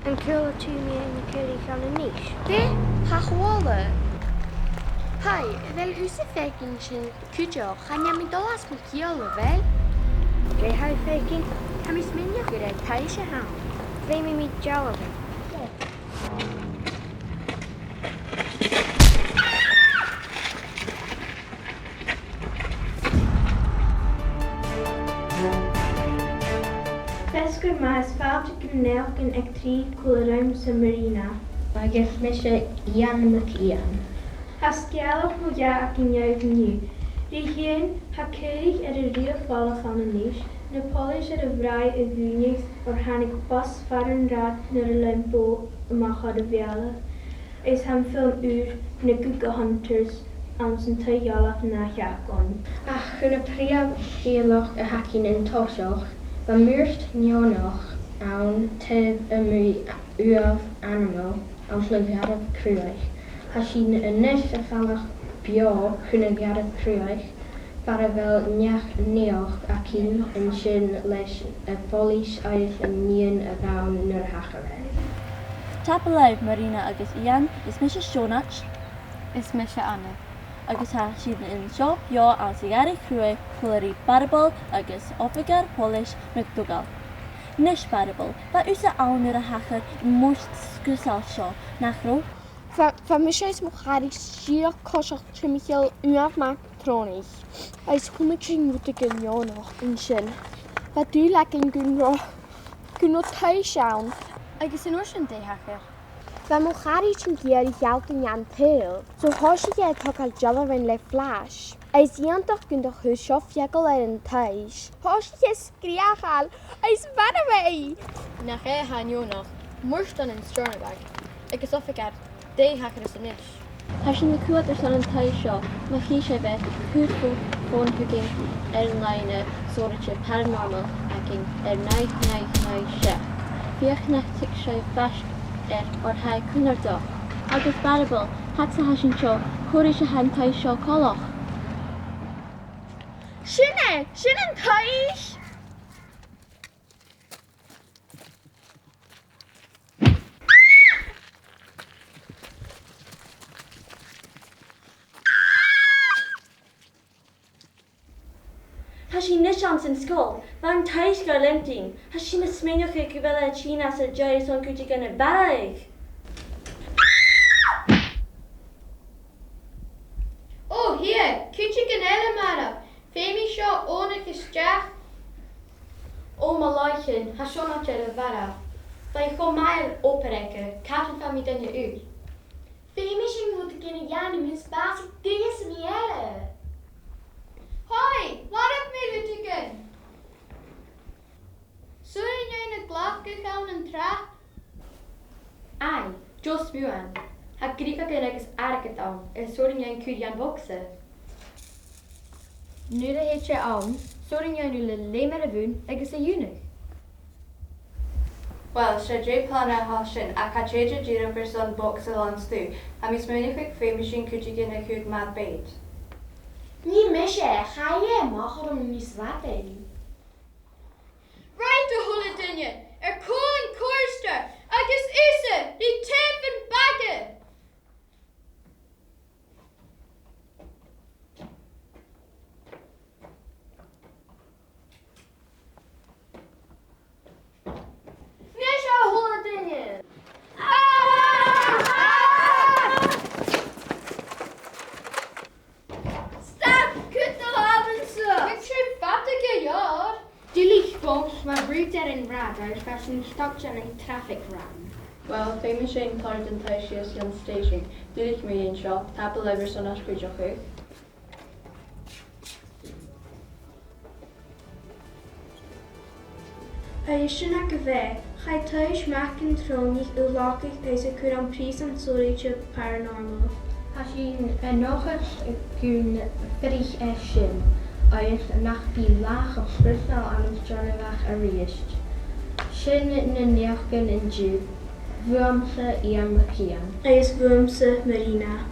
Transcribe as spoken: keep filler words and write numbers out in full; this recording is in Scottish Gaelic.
An cuala tu mu na caoraich ann an Nis? Dè? Cha chuala. Haidh, a bheil thusa a' faicinn sin cuideachd? Chan eil mi a' dol às mo chiall, a bheil? Dè tha thu a' faicinn? Tha mi a' smaoineachadh gur e taibhse a th' ann. Feumaidh mi dealbh. Feasgar math is fàilte gu na naidheachdan aig trì còmhla riumsa, Marina. Agus mise Iain MacIain. Tha sgeulachd no dhà againn dhuibh an-diugh. Ri thighinn, tha caoraich air a ruith air falach ann an Nis, na poilis air a bhrath a dhùnadh oir thàinig bus far an rathaid nuair a leum bò a-mach air a bheulaibh. Is tha am film ùr, na Guga Hunters, anns an taigh-dhealbh an ath-sheachdain. Ach chun na prìomh sgeulachd a th' againn an toiseach, bha murt neònach ann taobh a-muigh uamh ainmeil anns a' gharbh chruaidh. Tha sinn a-nis a' falbh beò chun a' gharbh chruaidh, far a bheil neach-naidheachd againn an sin leis a' phoilis agus an nighean a bh' ann nuair a thachair e. Tapadh leibh, Marina agus Iain, is mise Seonag. Is mise Anna. Agus tha sinn an seo beò anns a' ghàrradh chruaidh còmhla ri Barabal agus oifigear poilis MacDougall. Nis, Barabal, bha thusa ann nuair a thachair am murt sgriosail seo, nach robh? Bha, bha mise is mo charaid a' sireadh coiseachd timcheall uamh math tron taigh, agus chunna sinn rudeigin neònach an sin. Bha dùil againn gun robh, gun robh taibhse ann. Agus an uair sin dè thachair? Bha mo charaid ag iarraidh a shealltainn dhan t-saoghal, so thòisich e a' togail dealbhan le flash. Is iongantach gun do chuir seo feagal air an taibhse. Thòisich e a' sgreuchail, agus mharbh e i. Nach e a tha neònach, murt ann an Steòrnabhagh, agus oifigear, dè thachair a-nis? Tha sinn a' coimhead airson an taibhse seo, ma chì sibh e, cuiribh fòn thugainn air an loidhne sònraichte paranormal againn air naoi naoi naoi seachd. Feuch nach tig sibh faisg air oir tha e cunnartach. Agus Barabal, fhad 's a tha sinn seo, cò ris a tha an taibhse seo coltach? Sin e! Sin an taibhse! Tha sinn a-nis anns an sgoil. Bha an taibhse gar leantainn. Tha sinn a' smaoineachadh gu bheil e a' tighinn às ar dèidh airson cuideigin a mharbhadh. Ò, thig, cuideigin eile marbh. Feumaidh seo fònadh a-steach. Ò, mo làithean, tha Seonag air a mharbhadh. Bha i cho math air obair aige, càit am faigh mi duine ùr? Feumaidh sinn rudeigin a dhèanamh mus bàsaich duine sam bith eile. Haidh, labhair mi rudeigin. 'S urrainn dhuinn a ghlacadh ann an trap? Aidh, deagh smuain. Tha grìogagan agus airgead ann, is 's urrainn dhuinn cur dhan bhogsa. Nuair a thèid e ann, 's urrainn dhuinn a leum air a mhuin agus a dhùnadh. Uill, 's e deagh phlana a tha sin, ach chan eil e dìreach airson bogsa làn stuth. Tha mi a' smaoineachadh gum feum sinn cuideigin a chur mar bait. Nì mise e, chaidh e a-mach orm mus bhàsaich e. Right, a h-uile duine, air cùl an cùirste, agus thusa ri taobh a' bhaga! Nis, a h-uile duine! Stad! Cuir do làmh ann an seo! Bidh sibh fada gu leòr! Duilich, boss, bha rud air an rathad agus bha sinn stuck ann an traffic jam. Uill, feumaidh sinn toirt an taibhse sìos dhan stèisean. Duilich mu dheidhinn seo, tapadh leibh airson ar cuideachadh. Agus sin agaibh e, chaidh taibhse Mhac an Tròinnich a ghlacadh agus a chur ann am prìosan sònraichte paranormal. Tha sinn an dòchas gun fuirich e sin, agus nach bi lath cho sgriosail ann an Steòrnabhagh a-rithist. Sin na naidheachdan an-diugh, bhuamsa Iain MacIain. Agus bhuamsa Marina.